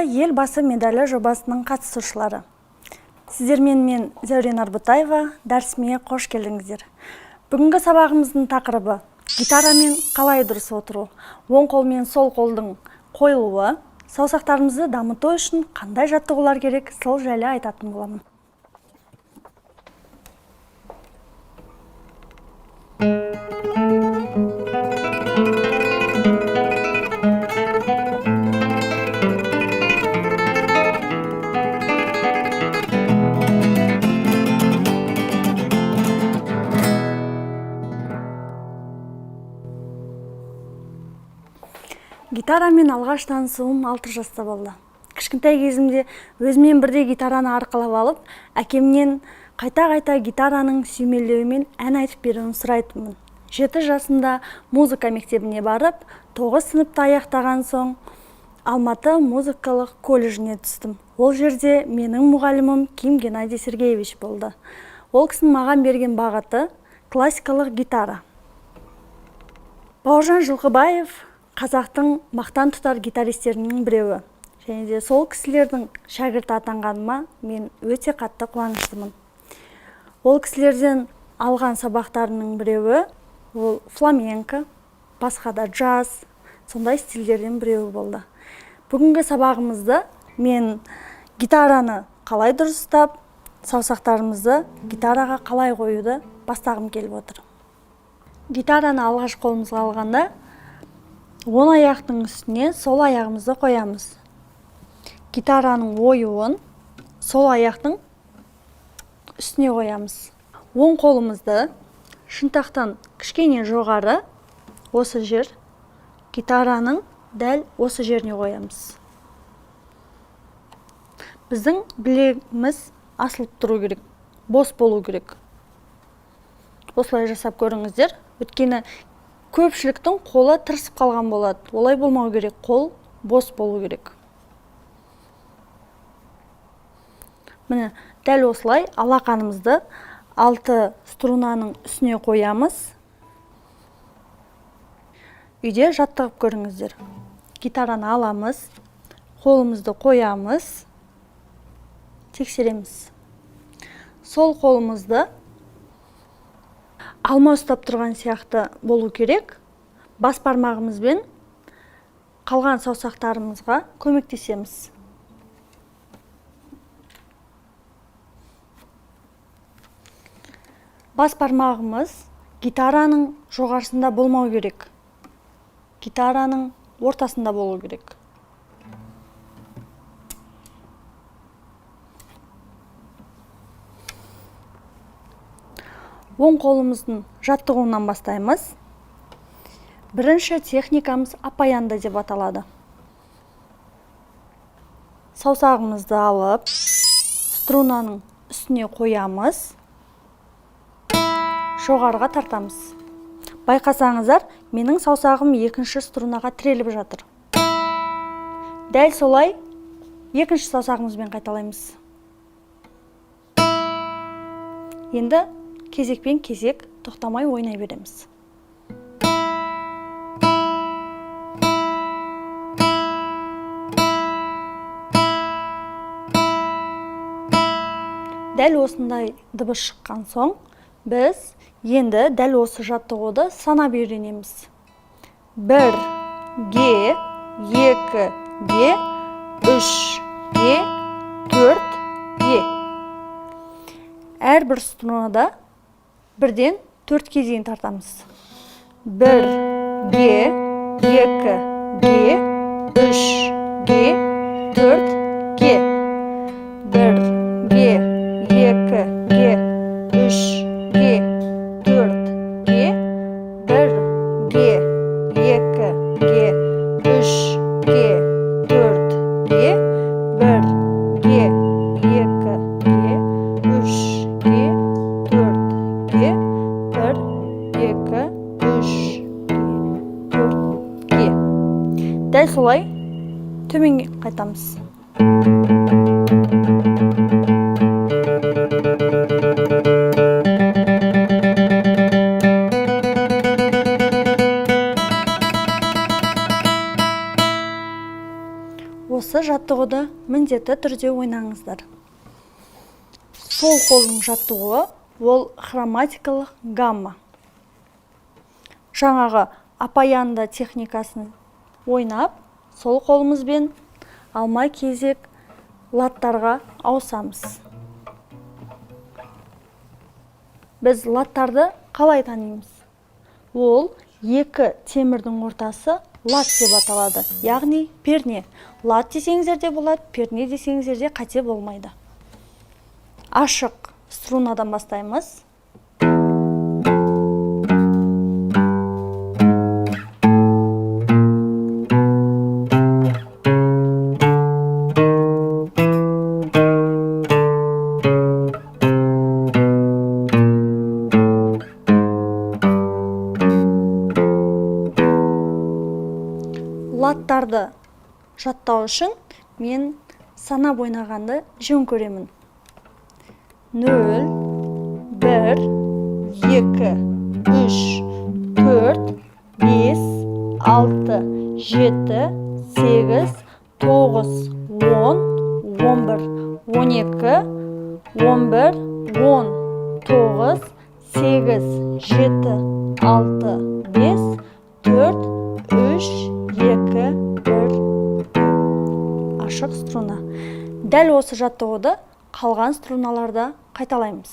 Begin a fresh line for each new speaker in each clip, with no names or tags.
Елбасы медалі жобасының қатысушылары. Сіздермен мен Зәуре Нарбұтаева, дәрісіме қош келдіңіздер. Бүгінгі сабағымыздың тақырыбы гитарамен қалай дұрыс отыру, оң қол мен сол қолдың қойылуы, саусақтарымызды дамыту үшін қандай жаттығулар керек, сол жайлы айтатын боламын. Гитарамен алғаш танысуым 6 жаста болды. Кішкентай кезімде өзімен бірдей гитараны арқалап алып, әкемнен қайта-қайта гитараның сүйемелдеуімен ән айтып беруін сұрайтынмын. 7 жасымда музыка мектебіне барып, 9 сыныпты аяқтаған соң Алматы музыкалық колледжіне түстім. Ол жерде менің мұғалімім Ким Геннадий Сергеевич болды. Ол кісінің маған берген бағыты классикалық гитара. Бауыржан Жылқыбаев қазақтың мақтан тұтар гитаристерінің біреуі. Және де сол кісілердің шәкірті атанғаныма мен өте қатты қуаныштымын. Ол кісілерден алған сабақтарының біреуі ол фламенко, басқа да джаз, сондай стильдерден біреуі болды. Бүгінгі сабағымызды мен гитараны қалай дұрыс ұстап, саусақтарымызды гитараға қалай қоюды бастағым келіп отыр. Гитараны алғаш қолымызға алғанда оң аяқтың үстіне сол аяғымызды қоямыз. Гитараның оюын сол аяқтың үстіне қоямыз. Оң қолымызды шынтақтан кішкене жоғары, осы жер, гитараның дәл осы жеріне қоямыз. Біздің білегіміз асылып тұру керек, бос болу керек. Осылай жасап көріңіздер. Өйткені көпшіліктің қолы тырысып қалған болады. Олай болмау керек, қол бос болу керек. Міне, дәл осылай алақанымызды 6 струнаның үстіне қоямыз. Үйде жаттығып көріңіздер. Гитараны аламыз, қолымызды қоямыз, тексереміз. Сол қолымызды алма ұстап тұрған сияқты болу керек. Бас бармағымызбен қалған саусақтарымызға көмектесеміз. Бас бармағымыз гитараның жоғарысында болмау керек. Гитараның ортасында болу керек. Оң қолымыздың жаттығуынан бастаймыз. Бірінші техникамыз апаянда деп аталады. Саусағымызды алып, струнаның үстіне қоямыз, жоғарыға тартамыз. Байқасаңыздар, менің саусағым екінші струнаға тіреліп жатыр. Дәл солай екінші саусағымызбен қайталаймыз. Енді кезекпен кезек тоқтамай ойнай береміз. Дәл осындай дыбыс шыққан соң, біз енді дәл осы жаттығуды санап үйренеміз. 1 ге, 2 ге, 3 ге, 4 ге. Әрбір струнада бірден 4-ке дейін тартамыз. 1 ге, 2 ге, 3 ге, 4 ге. 1 ге, 2 ге, 3 ге, 4 ге, 1 ге, 2 ге, 3 ге, 4 ге, 1 ге, 2 ге, 3 ге, 4 ге, 1, 2, 3 ге, 4 ге. Дәл солай төменге қайтамыз. Осы жаттығуды міндетті түрде ойнаңыздар. Сол қолдың жаттығуы ол хроматикалық гамма. Жаңағы апаянда техникасын ойнап, сол қолымызбен алма кезек ладтарға ауысамыз. Біз ладтарды қалай танимыз? Ол екі темірдің ортасы лад деп аталады, яғни перне. Лад десеңіздер де болады, перне десеңіздер де қате болмайды. Ашық струнадан бастаймыз. Ладтарды жаттау үшін мен санап ойнағанды жөн көремін. 0, 1, 2, 3, 4, 5, 6, 7, 8, 9, 10, 11, 12, 11, 10, 9, 8, 7, 6, 5, 4, 3, 2, 1. Ашық струна. Дәл осы жаттығуды қалған струналарда қайталаймыз.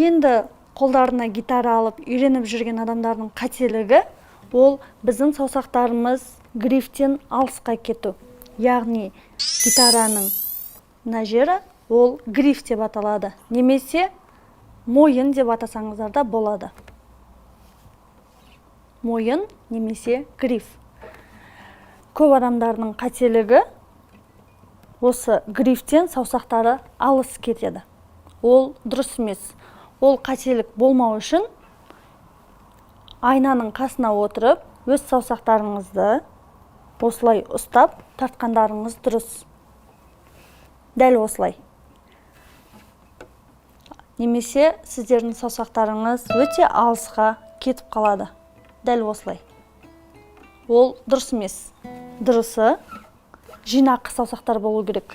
Енді қолдарына гитара алып үйреніп жүрген адамдардың қателігі ол біздің саусақтарымыз грифтен алысқа кету. Яғни гитараның мына жері ол гриф деп аталады, немесе мойын деп атасаңыздар да болады. Мойын немесе гриф. Көп адамдардың қателігі осы грифтен саусақтары алыс кетеді. Ол дұрыс емес. Ол қателік болмау үшін айнаның қасына отырып, өз саусақтарыңызды осылай ұстап тартқандарыңыз дұрыс. Дәл осылай. Немесе сіздердің саусақтарыңыз өте алысқа кетіп қалады. Дәл осылай. Ол дұрыс емес. Дұрысы жинақы саусақтар болу керек.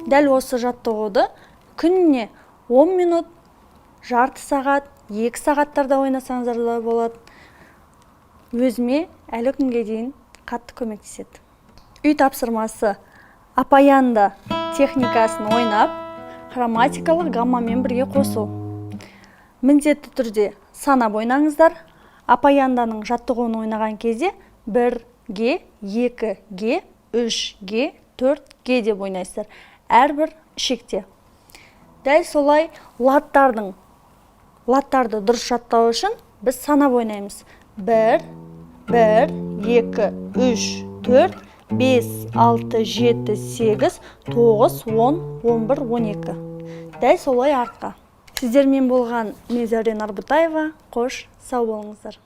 Дәл осы жаттығуды күніне 10 минут, жарты сағат, 2 сағаттарда ойнасаңыздар да болады. Өзіме әлі күнге дейін қатты көмектеседі. Үй тапсырмасы: апаянда техникасын ойнап, хроматикалық гаммамен бірге қосу. Міндетті түрде санап ойнаңыздар. Апаянданың жаттығуын ойнаған кезде 1-ге, 2-ге, 3-ге, 4-ге деп ойнайсыздар. Әрбір шекте. Дәл солай ладтарды дұрыс жаттау үшін біз санап ойнаймыз. 1, 1, 2, 3, 4, 5, 6, 7, 8, 9, 10, 11, 12. Дәл солай артқа. Сіздермен болған мен Зәурен Арбутаева. Қош, сау болыңыздар.